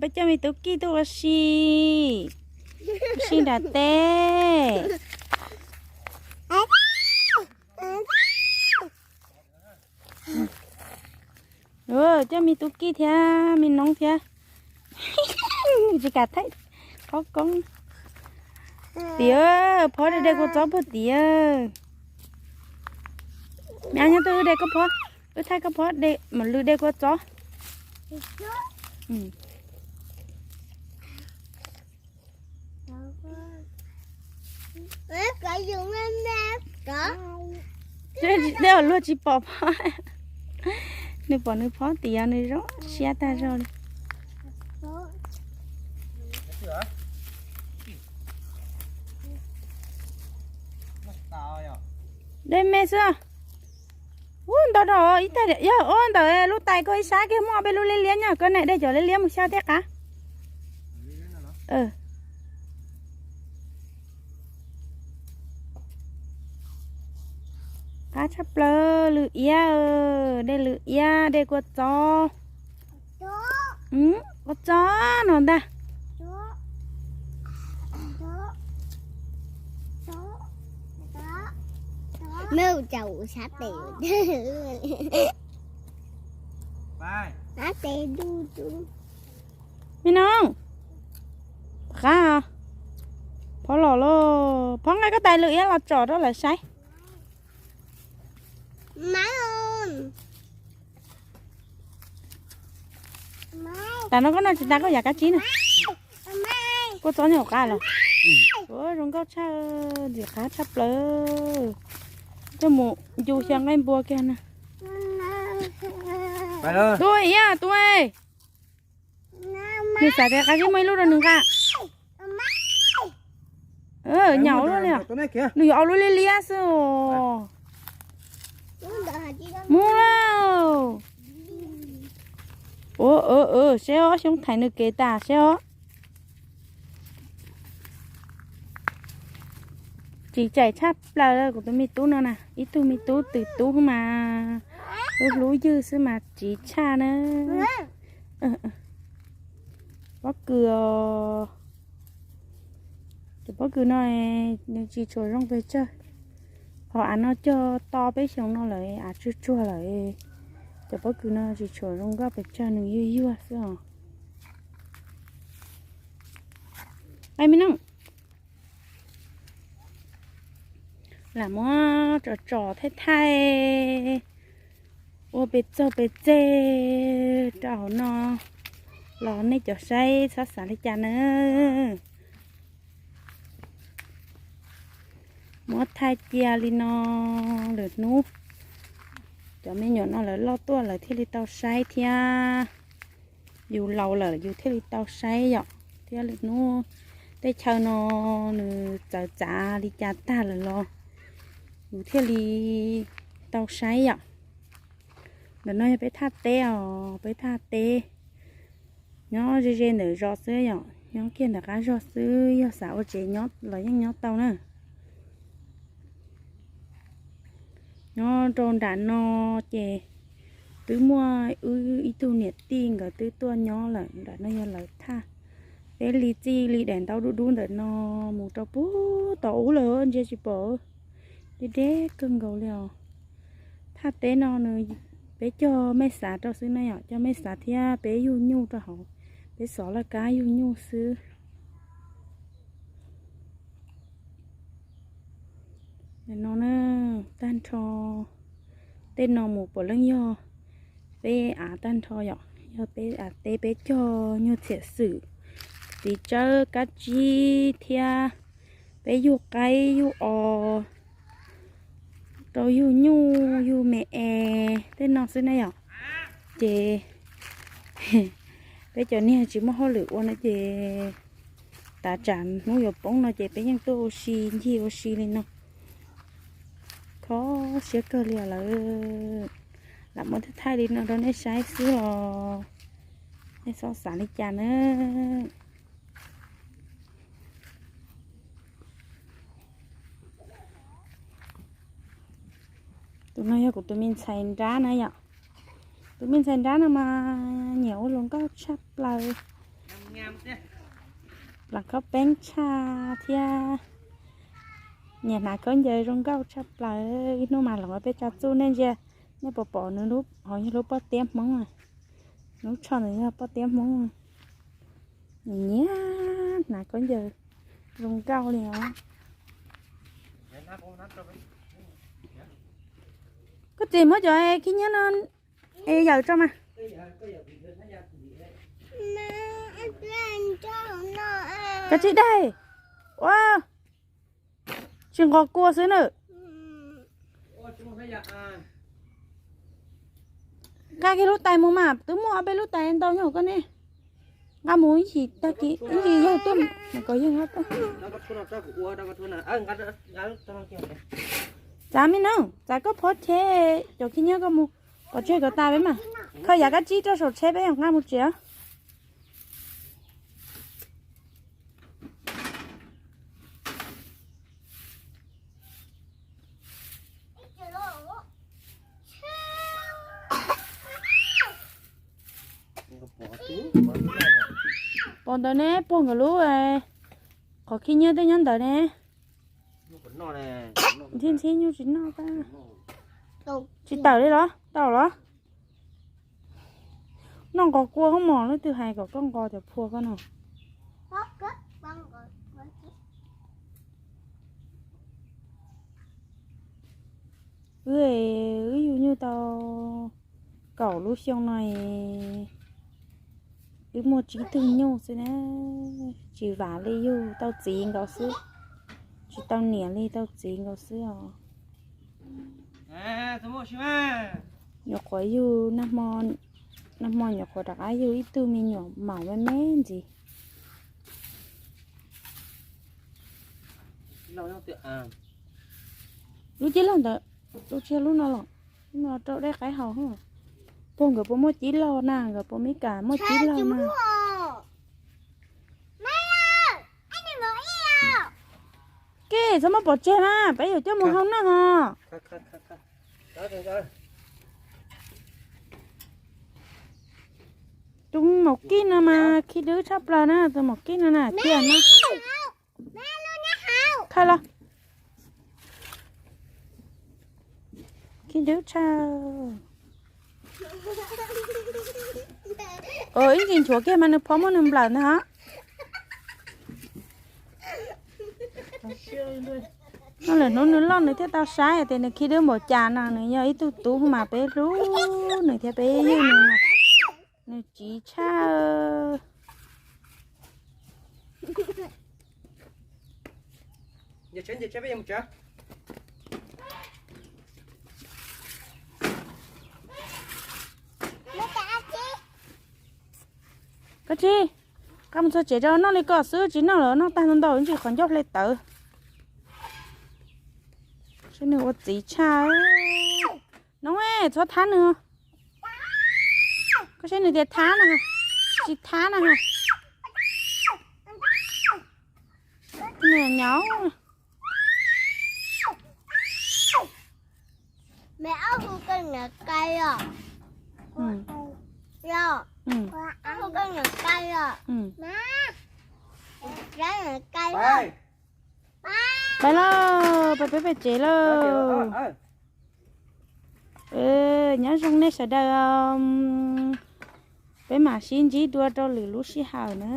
Peb coj me tub Kij tuaj ua si, ua si nram teb. Coj me tub Kij thiab me noob thiab. Tsis kam thaij qhov koob. Tim, phob de kua txob puag tim. Me ab nyob twb de koj phob, wb thaij koj phob de mam lwm de kua txob. Tej luag tsis pom phob, nws pom nws phob tim nws zoo siab tag zog li. De me xwb. Ub, ntau rau ib tag yog ub ntawm lub tais koj ib sab kiag muaj ob peb lub liab liab nyob, koj niam de cov liab liab mus xyab tej qab. Qab tshaj plaws, lwm iab, de lwm iab, de kua txob. Kua txob no ntag. Me ua cas sab tes, sab tes du du. Me noog, qab, phob los lauj, phob nqa koj tais lwm iab los tsom rau lawv saib. Tas no koj noj tsis tas koj yav kab tsib na. Kua txob nyob hauv qab los. Ua zoo nkauj tshaj, ntxim qab tshaj plaws. Coj mus ncu xyaw nqaij npua kiag na. Tub iab tub, nws xav tias qab tsib muaj ib lub rau nws nqa. Nyaum luaj li, nws yuav ua lub liab liab xwb os. Mus lauj. Ua, seb ob xyoob thaiv nws kev tas seb os. Tsiv tsaim tshaj plaws kuv tus me tub no na, ib tug me tub twm tub mas hlub hlub ywg xwb mas tsiv tshaj na. Pob kws os. Cov pob kws no nws tsis tshua zoo pes tsawg, ho av no cog to peb xyoos no lawm, av tsuag tsuag lawm. Cov pob kws no tsis tshua zoo nkauj pes tsawg, nws yuag yuag xwb os. Ai me noog, lam muab tsom tsom thaij thaij ua pes txaug pes tseg rau hauv no los nej cov saib txhob xav li cas na. Muab thaij cia li no, lwm hnub cov me nyuam no lawv loj tuaj lawv thiaj li tau saib thiab. Yus laus lawm yus thiaj li tau saib yom, thiab lwm hnub tej chaw no nws txawv txav li cas tag lawm los yus thiaj li tau saib yom. Ntawm no yog peb thaj teb os, peb thaj teb nyob ze ze ntawm zos xwb yom, nyob kiag ntawm qab zos xwb, yog xav ua tsev nyob los yeej nyob tau na. Nyob rau nram no ces twb muaj wb ib tug niam tij nkawd twb tuaj nyob lawm, nram no yog lawv thaj. Peb li txij li daim ntaub dub dub ntawm no mus rau puag tom ub lawm ntsia tsis pom, deb deb kawg nkaus li os. Thaj teb no nws, peb cog mej xav rau xwb na yom, cog mej xav thiab peb yug nyuj rau hauv, peb xov laj kab yug nyuj xwb. No na, tag nrho tej no mus puav leej yog peb av tag nrho yom, yog peb av teb peb cog nyuag txhiam xwm, txiv tsawb kab tsib thiab peb yug qaib yug os, rau yug nyuj yug me es tej no xwb na yom. Ces peb cov niag tsis muaj hauj lwm ua no ces tav tsam hnub yuav poob no ces peb yeej tuaj ua si ncig ua si li no. Kho siab kawg li os lawm. Lam muab thaij thaij li no rau nej saib xwb los nej txhob xav li cas na. Tus no yog kuv tus me ntxhais nrab na yom. Tus me ntxhais nrab no mas nyiam ua hluas nkauj tshaj plaws. Los khaub peeb tshaj thiab. Niam hnav khaub ncaws zoo nkauj tshaj plaws. Ib hnub mas los peb tso txuj nej ntsia, nej puas pom nws lub, ho yog lub pob tiab Hmoob. Lub tsho nws yog pob tiab Hmoob. Nyiam hnav khaub ncaws zoo nkauj li os. Koj txiv muab cov khib nyiab no es yawm tso mas. Kav tsij daig. Ua, tsis nqos kua xwb na. Nqa kiag lub tais mus mas, twb muaj ob peb lub tais ntau nyob hauv koj ne. Nqa mus ib chim tag kis ib chim yawg tuaj, kom yawg nqa tuaj. Txav me no, txav koj phob cheb cov khib nyiab koj mus pov tseg kom tas peb mas. Kho yav kab tsib rau saum tsheb peb nqa mus tsev. Pom ntawd ne, puag nkawd lub qhov khib nyiab twb nyob ntawd ne. Ntxhib ntxhib nyuj tsis noj, tsis tawm li los tau los. Noj nqos kua koj mos, leej twg hais kom koj nqos cov phua koj no. Wb, wb yug nyuj tau kaum lub xyoo no, wb muaj tsib tug nyuj xwb na. Tsis vam li, yug tau txiv nkaus xwb, tsis tau niam li, tau txiv nkaus xwb os. Nyuam qhuav yug, nag hmo nyuam qhuav rov qab yug ib tug me nyuam maum me me ntxiv. Lub cib laug ntawd, lub tsis yog lub no los, lub no rau dej qaib haus. Puag nkawd puas muaj cib laug na, nkawd puas me kam muaj cib laug na. Kev txhob muab pov tseg mas peb yuav coj mus hau noj hos. Tus maum kib no mas khib dwb tshaj plaws na, tus maum kib no na, tiag na. Thawj los. Khib dwb tshaj. Ib ntsis nchuav kiag mas nws phob muab nws nplawm ntag hos. No lwm hnub nws loj nws thiaj tau saib tias nws khib dwb npaum cas no, nws yog ib tug tub mas peb hlub nws thiab peb ywg nws. Nws tsiv tshaj. Koj tsis, koj mus txog tsev rau noj li koj xwb, tsis noj lawm noj tag ntau ntsis qhov ncauj hle tawv. Saib nws ua txiv tshaj. No txhob thab nws. Koj saib nws tias thab na, tsis thab na. Nws nyob. Pais lauj, pais peb pem tsev lauj. Nyob zoo nej sawv daws, peb mam sib ntsib dua rau lwm lub sij hawm na.